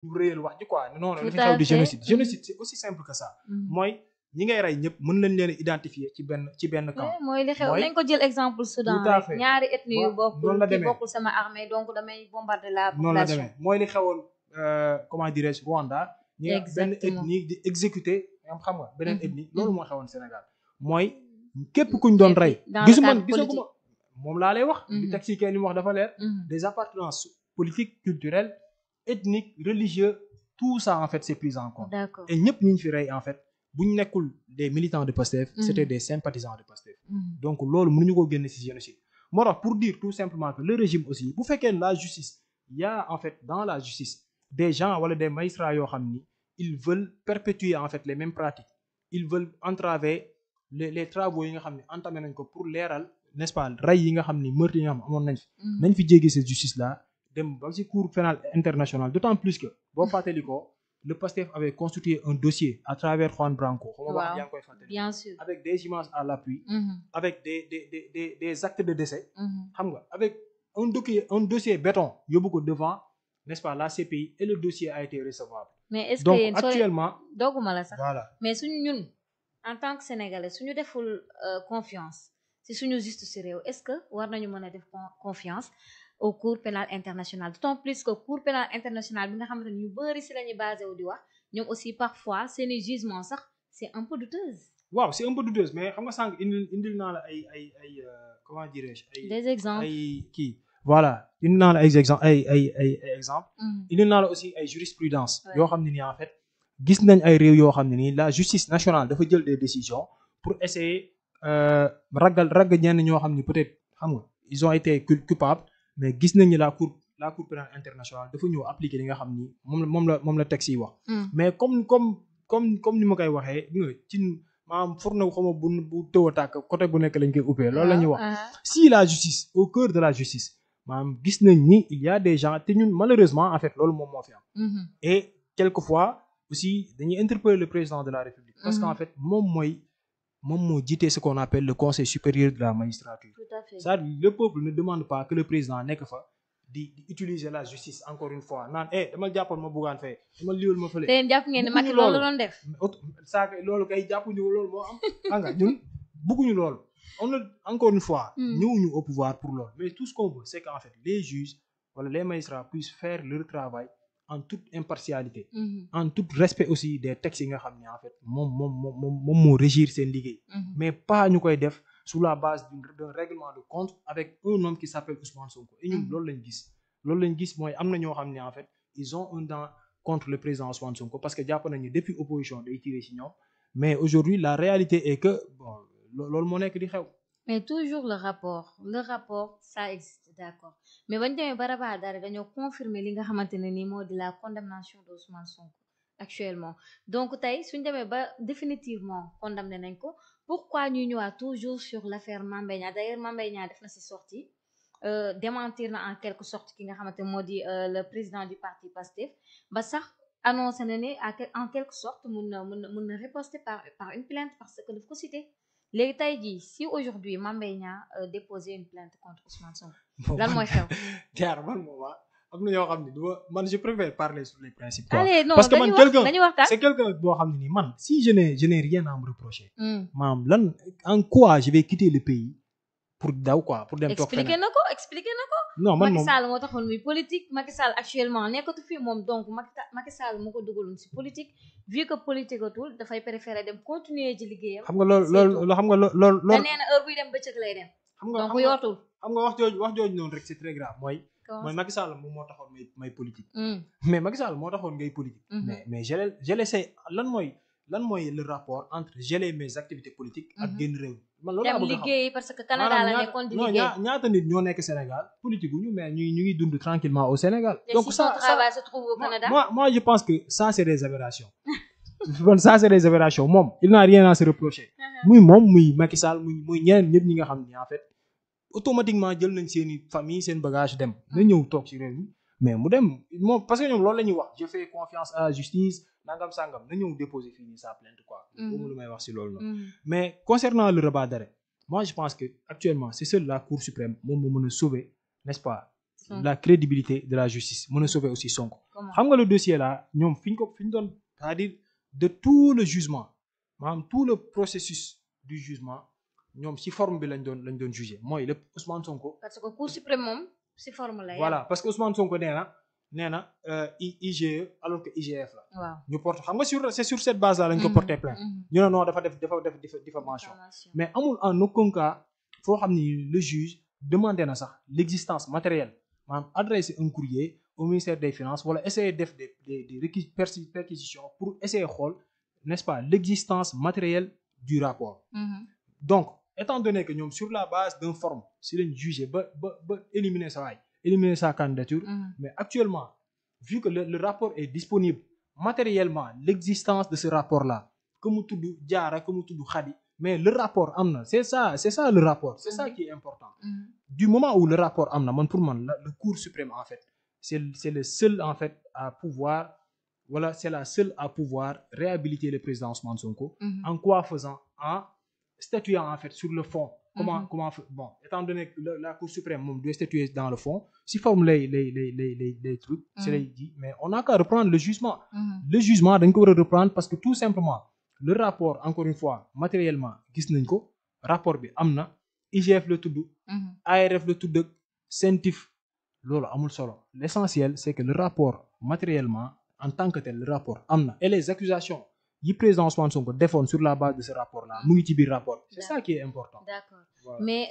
ñu réyal wax ji quoi non non li tout fi xew à di fait. génocide génocide c'est aussi simple que ça mooy ñi ngay rey ñëpp mën nañ leen identifier ci benn camp Ouais, mooy li xew mooy nañ ko jël exemple Soudan tout à rek fait ñaari ethnie yu bokkul noonu la ki demee bokkul sama armée donc damay bombarder la noonu la population. demee mooy li xewoon comment dirais-je Rwanda ñi nga benn Exactement. ethnie di exécuter xam nga beneen Mhm. ethnie loolu moo xewoon Sénégal mooy képp kuñ doon rey dans le gisu man cadre gisaguma moom laa lay wax li Mhm. teg ci kenn li mu wax dafa leer Mhm. des appartenances politiques culturelles ethniques religieux tout ça en fait c'est pris en compte D'accord. et ñëpp ñu fi rey en fait bu ñu nekkul des militants de Pastef c'était Mhm. des sympathisants de Pastef Mhm. donc loolu mënuñu ko génne ci génocide moo tax pour dire tout simplement que le régime aussi bu fekkee la justice y a en fait dans la justice des gens wala des magistrats yoo xam ni ils veulent perpétuer en fait les mêmes pratiques ils veulent entraver les travaux yi nga xam ne entamé nañ ko pour leeral n'est-ce pas rey yi nga xam ni meurtre yi nga xam amoon nañ fi Mhm. nañ fi jéggi cette justice là dem ba ci cour pénale internationale d'autant plus que boo fàttali ko le PASTEF avait constitué un dossier à travers Juan Branco xam nga wax Waaw. yaa ngi koy fàttali Bien sûr. avec des images à l'appui Mhm. avec des actes de décès Mhm. xam nga avec un dossier béton yóbbu ko devant n'est-ce pas la CPI et le dossier a été recevable mais est-ce que donc yéen soo actuellement dogguma la sax voilà mais suñu ñun en tant que sénégalais suñu deful confiance ci suñu justice ci réew est-ce que war nañu mën a def confiance au cour pénal international d'autant plus que cour pénal international bi nga xamante ni ñu bari ci lañuy basé wu di wax ñoom aussi parfois seeni jugement sax c'est un peu douteuse. waaw c'est un peu douteuse mais xam nga sànq indil naa la ay comment dirais-je des exemples. ay kii voilà indil naa la ay exemple Mhm. indil naa la aussi ay jurisprudence Ouais. yoo xam ne nii en fait gis nañ ay réew yoo xam ne nii la justice nationale dafa jël des décisions pour essayer ragg ñenn ñoo xam ni peut-être xam nga ils ont été coupables mais gis nañ ni la cour pénale internationale dafa ñëw appliquer li nga xam ni moom la texte yi wax Mhm. mais comme ni ma koy waxee ci maanaam fourneau xama bu tëw a tàkk côté bu nekk lañ koy uppee loolu la ñuy wax si la justice au cœur de la justice maanaam gis nañ ni il y a des gens te ñun malheureusement en fait loolu moom moo fi am Mhm. et quelquefois aussi dañuy interpeller le président de la République parce Mhm. qu'en fait moom moo jiite ce qu'on appelle le conseil supérieur de la magistrature Tout à fait. c'est-à-dire le peuple ne demande pas que le président nekk fa di utiliser la justice encore une fois naan dama jàppoon ma buggaan fee dama liwul ma fële te yéen jàpp ngeen ne Macky loolu la doon def. saaka loolu kay jàppuñu loolu moo am xam nga ñun bëgguñu loolu on a encore une fois ñëwuñu au pouvoir pour loolu mais tout ce qu'on veut c'est qu'en fait les juges wala les magistrats puissent faire leur travail en toute impartialité Mhm. en tout respect aussi des textes yi nga xam ne en fait moom moo régir seen liggéey Mhm. mais pas ñu koy def sous la base d'un règlement de compte avec un homme qui s'appelle Ousmane Sonko et ñun loolu lañ gis mooy am na ñoo xam ne en fait ils ont un dent contre le président Ousmane Sonko parce que jàpp nañu depuis opposition day tiré ci ñoom mais aujourd'hui la réalité est que bon loolu moo nekk di xew. mais toujours le rapport ça existe d'accord mais bañ demee ba rabat dara dañoo confirmer li nga xamante ne nii moo di la condamnation de Ousmane Sonko actuellement donc tey suñ demee ba définitivement condamné nañ ko pourquoi ñuy ñëwaat toujours sur l'affaire Mame Mbaye Niang d'ailleurs Mame Mbaye Niang def na ci sortie démentir na en quelque sorte ki nga xamante moo di le président du parti Pastef ba sax annoncé na ne en quelque sorte mun na riposter par une plainte parce que daf ko cité léegi tey jii si aujourd'hui Mame Mbaye Niang déposer une plainte contre Ousmane Sonko lan mooy xew. jaar man moom am na ñoo xam ne man je préfère parler sur les principes quoi. allez non parce que man dañuy waxtaan c'est quelqu'un boo xam ne nii man si je n'ai rien à me reprocher. Hmm. maam lan en quoi je vais quitter le pays pour daw quoi pour dem toog feneen. expliqué na ko. non man Macky moom Sall moo taxoon muy politique Macky Sall actuellement nekkatu fi moom donc Macky Sall moo ko dugaloon si politique vu que politique atul dafay préférer dem continuer ci liggéeyam. xam nga loolu xam nga loolu. da nee na heure buy dem bëccëg lay dem. xam nga donc yootul. xam nga wax jooju noonu rek c'est très grave mooy Macky Sall moom moo taxoon may politique. mais Macky Sall moo taxoon ngay politique. mais je l'essaie lan mooy le rapport entre geler mes activités politiques ak génn réew mi. man loolu laa bëgg a xam dem liggéey parce que Canada la nekkoon di liggéey. ñaata nit ñoo nekk Sénégal politique gu ñu mais ñu ngi dund tranquillement au Sénégal. donc si son travail se trouve au Canada. moi je pense que ça c'est des aberrations. bon ça c'est des aberrations moom il n'a rien à se reprocher. muy moom muy Macky Sall muy ñeneen ñëpp ñi nga xam ni en fait automatiquement jël nañ seeni famille seen bagage dem na ñëw toog ci réew mi mais mu dem moom parce que ñoom loolu la ñuy wax je fais confiance à la justice nangam sangam na ñëw déposer fii nii sa plainte quoi. boobu lu may wax ci loolu noonu. mais concernant le rabat d'arrêt moi je pense que actuellement c'est seule la Cour suprême moom moo mën a sauver n'est-ce pas la crédibilité de la justice mën a sauver aussi Sonko. xam nga le dossier là ñoom fi ñu doon c'est-à-dire de tout le jugement maanaam tout le processus du jugement ñoom ci forme bi lañ doon juger mooy le Ousmane Sonko. parce que Cour suprême moom ci forme la. voilà parce que Ousmane Sonko nee na IGE alors que IGF la. waaw ñu porte xam nga c'est sur cette base là lañ ko porter plainte. ñu ne non dafa def diffamation mais amul en aucun cas foo xam ni le juge demandé na sax l'existence matérielle maanaam adresser un courrier au ministère des Finances wala essayer def des perquisitions pour essayer xool n'est-ce pas l'existence matérielle du rapport. donc étant donné que ñoom sur la base d'un forme si lañ jugé ba éliminer sa candidature. Mais actuellement vu que le rapport est disponible matériellement l'existence de ce rapport là que mu tudd Diarra que mu tudd Khady mais le rapport am na c'est ça le rapport c'est ça qui est important. Du moment où le rapport am na man pour man le Cour suprême en fait c'est le seul en fait à pouvoir voilà c'est la seule à pouvoir réhabiliter le président Ousmane Sonko. En quoi faisant en statuant en fait sur le fond. Comment bon étant donné que la Cour suprême moom doit statuer dans le fond si forme les trucs. c'est lay dit mais on n'a qu'à reprendre le jugement. Le jugement dañ ko war a reprendre parce que tout simplement le rapport encore une fois matériellement gis nañ ko rapport bi am na IGF la tudd. ARF la tudd CENTIF loolu amul solo l'essentiel c'est que le rapport matériellement en tant que tel le rapport am na et les accusations yi président Ousmane Sonko defoon sur la base de ce rapport là mu ngi ci biir rapport c'est ça qui est important. D'accord voilà. Mais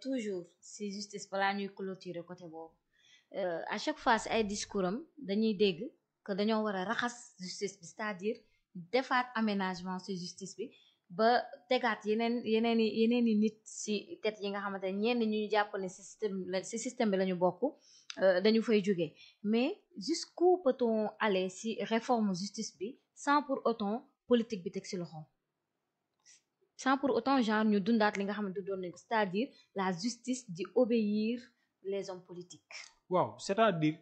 toujours si justice balaa ñuy clôturer côté boobu à chaque fois si ay discours am dañuy dégg que dañoo war a raxas justice bi c'est-à-dire defaat aménagement ci justice bi ba tegaat yeneen i nit ci tête yi nga xamante ne ñenn ñu jàpp ne ci système bi la ñu bokk dañu fay jógee mais jusqu'où peut-on aller ci réforme justice bi sans pour autant politique bi teg ci loxoom sans pour autant genre ñu dundaat li nga xam ne dundoon nañ ko c'est-à-dire la justice di obéir les hommes politiques. waaw c'est-à-dire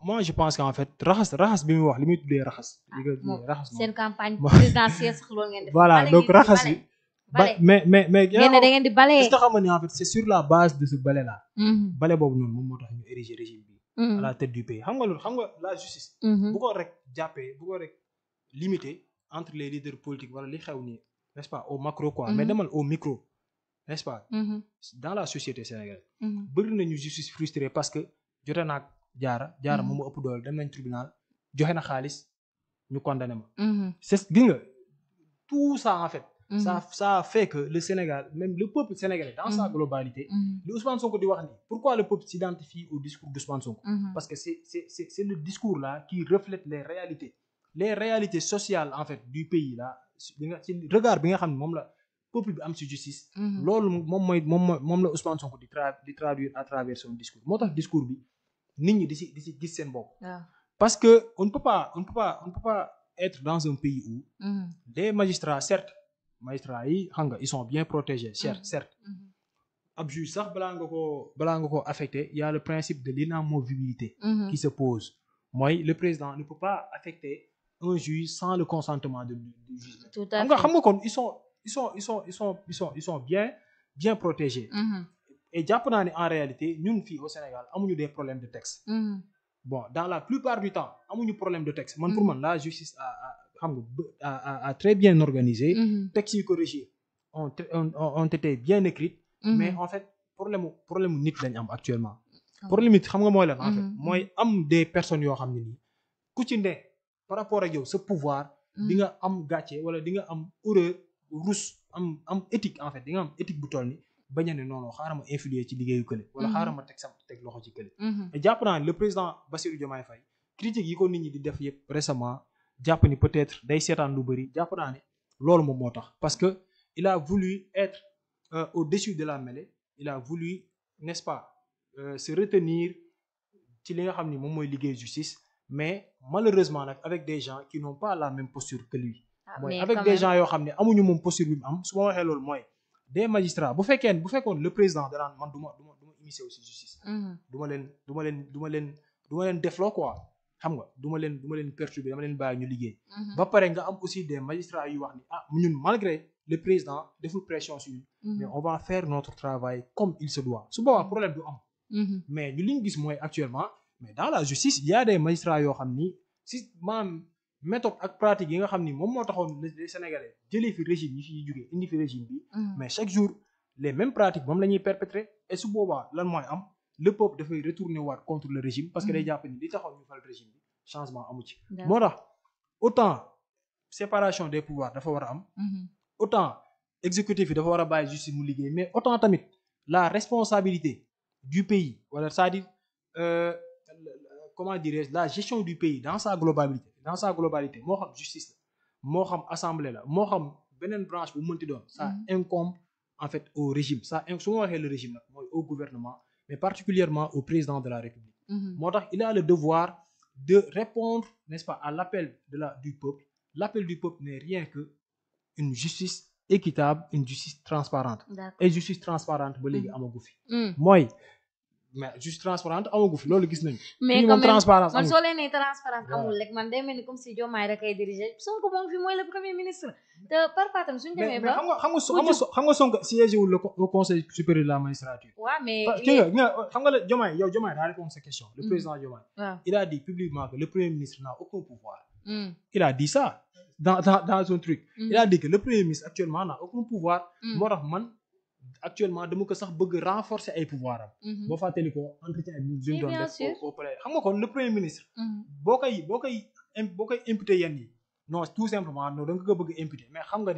moi je pense qu'en fait raxas bi muy wax li muy tuddee raxas. raxas seen campagne présidentielle sax loolu ngeen def. voilà donc raxas bi. mais da ngeen di bale. est-ce que xam nga ni en fait c'est sur la base de ce balai là. balai boobu noonu moom moo tax ñu ériger régime bi. à la tête du pays xam nga loolu xam nga la justice. bu ko rek jàppee bu ko rek limiter entre les leaders politiques wala li xew nii n'est-ce pas au macro quoi. mais demal au micro. n'est-ce pas. dans la société sénégalaise. bëri nañu justice frustrée parce que jote naag jaara moom mu ëpp doole dem nañ tribunal joxe na xaalis ñu condamné ma. c'est gis nga tout ça en fait. ça fait que le Sénégal même le peuple sénégalais dans sa globalité. li Ousmane Sonko di wax nii pourquoi le peuple s'identifie au discours d'Ousmane Sonko. parce que c'est le discours là qui reflète les réalités sociales en fait du pays là ci regard bi nga xam ne moom la. peuple bi am ci justice. loolu moom la Ousmane Sonko di traduire à travers son discours moo tax discours bi nit ñi di ci gis seen bopp. parce que on ne peut pas être dans un pays où. des magistrats certes magistrats yi xam nga ils sont bien protégés certes. ab juge sax balaa nga ko affecté y a le principe de l'inamovibilité qui se pose mooy le président ne peut pas affecter un juge sans le consentement du juge. tout à fait xam nga kon ils sont bien protégés. Et jàpp naa ne en réalité ñun fii au Sénégal amuñu des problèmes de texte. Bon dans la plupart du temps amuñu problème de texte man pour man la justice a très bien organisé. textes yi ko régir ont été bien écrits. Mais en fait problème nit lañ am actuellement. problème nit xam nga mooy lan en fait mooy am des personnes yoo xam ne nii ku ci ne par rapport ak yow sa pouvoir. di nga am gàcce wala di nga am horreur. rus am éthique en fait di nga am éthique bu toll ni bañ a ne non xaaral ma influer ci liggéeyu kële wala xaaral ma teg loxo ci kële. et jàpp naa ne le président Bassirou Diomaye Faye critique yi ko nit ñi di def yëpp récemment jàpp ni peut-être day seetaan lu bëri jàpp naa ne loolu moom moo tax parce que il a voulu être au-dessus de la mêlée il a voulu n'est-ce pas se retenir ci li nga xam ni moom mooy liggéey justice mais malheureusement nag avec des gens qui n'ont pas la même posture que lui. mooy avec des gens yoo xam ne amuñu moom posture bi mu am su ma waxee loolu mooy des magistrats bu fekkoon le président danaan man du ma immiscer aussi justice. du ma leen defloo quoi xam nga du ma leen perturber dama leen bàyyi ñu liggéey. ba pare nga am aussi des magistrats yu wax ni ñun malgré le président deful pression sur ñun. mais on va faire notre travail comme il se doit su boobaa problème du am. mais ñu li ñu gis mooy actuellement mais dans la justice il y a des magistrats yoo xam ni si maanaam méthode ak pratique yi nga xam ni moom moo taxoon les Sénégalais jëlee fi régime yi fiy jógee indi fi régime bi mais chaque jour les mêmes pratiques moom la ñuy perpétrer et su boobaa lan mooy am le peuple dafay retourner waat contre le régime parce que day jàpp ni li taxoon ñu fal régime bi changement amu ci moo tax autant séparation des pouvoirs dafa war a am autant exécutif yi dafa war a bàyyi justice mu liggéey mais autant tamit la responsabilité du pays wala c'est-à-dire comment dirais-je la gestion du pays dans sa globalité moo xam justice la moo xam assemblée la moo xam beneen branche bu mënti doon ça incombe en fait au régime ça su ma waxee le régime nag mooy au gouvernement mais particulièrement au président de la République moo tax il a le devoir de répondre n'est-ce pas à l'appel du peuple. L'appel du peuple n'est rien que une justice équitable, une justice transparente. D'accord. Et justice transparente ba léegi amagu fi. mooy mais justice transparente amagu fi loolu gis nañu. mais quand même transparence man soo leen nee transparence amul rek man day mel ni comme si Diomaye rek ay diriger Sonko moom fi mooy le premier ministre te parfois tam suñu demee ba. xam nga Sonko siège wul au conseil supérieur de la magistrature. waaw mais xam nga Diomaye daa répondre sa question. Le président Diomaye. Il a dit publiquement que le premier ministre n'a aucun pouvoir. Il a dit ça dans son truc. Il a dit que le premier ministre actuellement n'a aucun pouvoir. moo tax man actuellement dama ko sax bëgg renforcer ay pouvoir am. boo fàttali ko entretien bi ñu doon def au palais xam nga kon le premier ministre. boo koy imputer yenn yi non tout simplement non da nga ko bëgg imputer mais xam nga ne